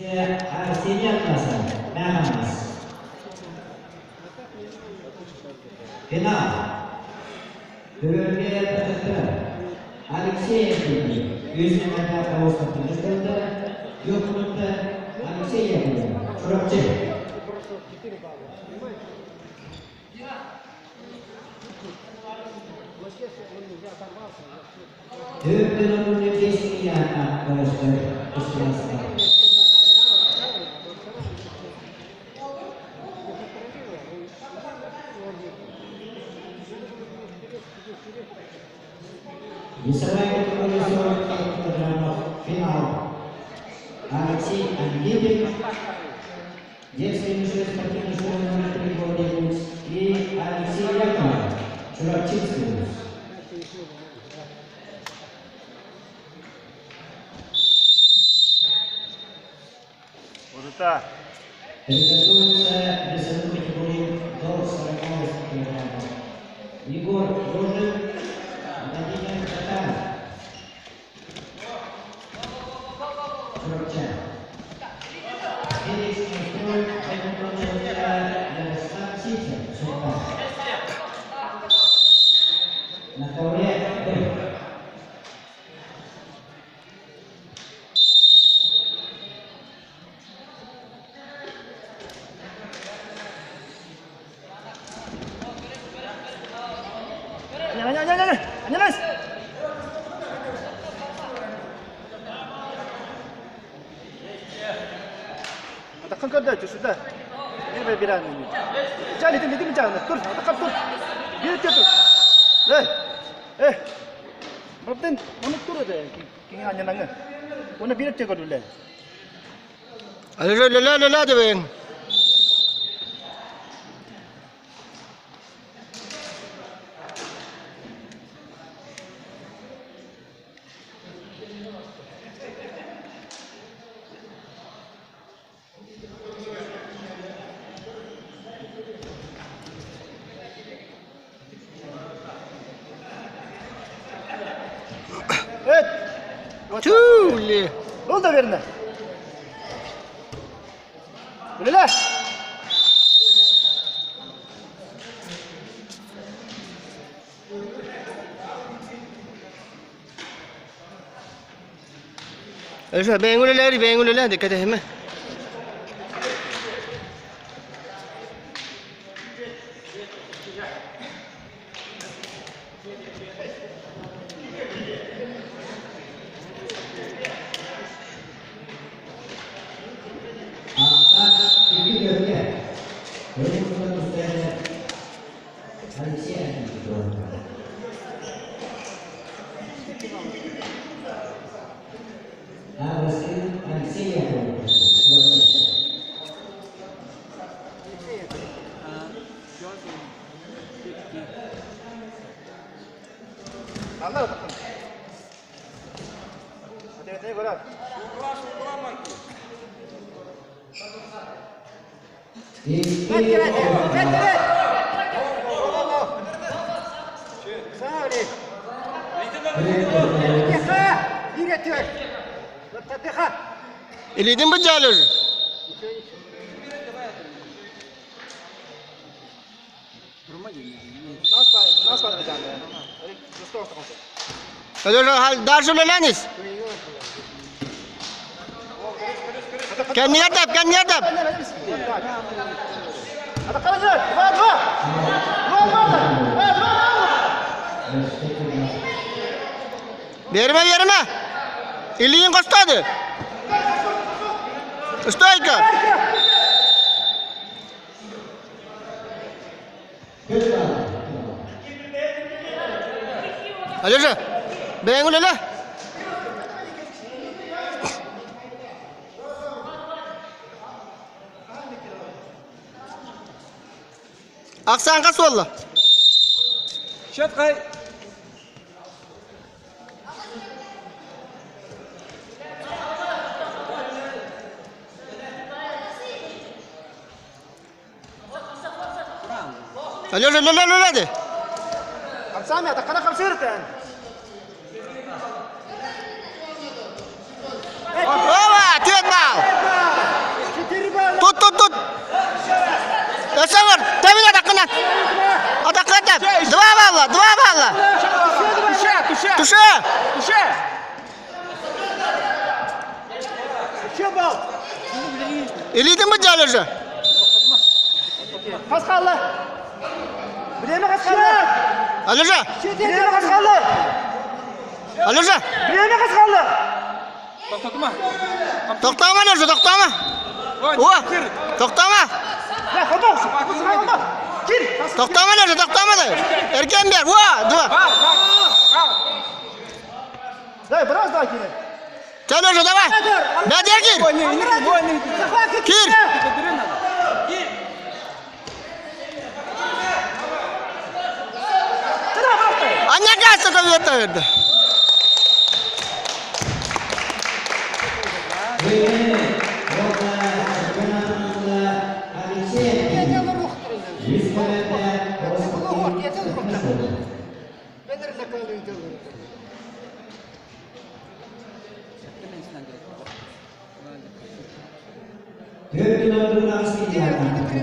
Арсений Атласов, Мэхамас. Финал. Бүгүҥҥү бөҕөстөр Алексей Ефимов, үс миҥэтэ оҕустарбытын Юхнутта Алексей Яковлев, Чурапчы. Түөрт миҥэҕэ бөҕөстөр устуластар. Весовая категория 45 килограммов. Финал. Алексей Ангелин, детская юношеская спортивная школа номер 3 города Якутск и Алексей Яковлев, Чурапчинский вуз. Удута. Приготовиться весовую категорию до 48 килограммов. Егор Рожин, Владимир Татаров. Чурапча. Феликс Неустроев, Ярослав Ситин, Сунтар. На ковре бык. Атаххын көрдөөччү сюда. Биир биран. Ча литим литим ча тур атаххын тур. Биир тур. Эй. Эй. Бабдын оны тур эде. Кинги аннанаңы. Оны биир өттө көрүлэ. Ла ла ла дебин. Evet. Tüyle. Ол да беріне. Үлеле. Öyle ben öyle ben öyle dikkat etme. Ахсаан икки көргө. Көрүҥ тустааччы Алексей Антипов. Аҕасын Алексей Яковлев. Алла атаххын. Ate көрөр. Икки Илидин bu jalur. Öyle hal darşul lanis. Kendine yap, kendine yap. Берме, берме. Илиин костады. Стойка. Алеша, бэйэҥ үлэлэ. Ахсаанга суолла. Счет хай. Алеша, үлэлэ, үлэлэ де. Хамсаами атаххана хамсыыртан. Ова, түөрт бал. балла, 2 балла. Туше, туше! Туше! Туше! Илиитин быдьа, Алеша. Хас хаалла? Бириэмэ хас хаалла? Алеша! Бириэмэ хас хаалла? Алеша! Бириэмэ хас хаалла? Тохтотума. Тохтоомо, Алеша, тохтоомо! О! Тохтоомо! Дэ, хобо, хобо. Киир. Тохтоомо, Алеша, тохтоомо да! Эргийэн биэр, во, два! Бар, бар, бар. Дай, бырас да киир. Чэ, Алеша, давай! Бэдэр киир! Ой, не, не, ой, не. Киир! Бери надо. Анньа каста көбүөттэ берді. Кыайыыны уонна чемпионатымызга Алексей Антипин. Үс көмөтө Роспортивный болды. Түөрт күн ордугун аҕыс киһи.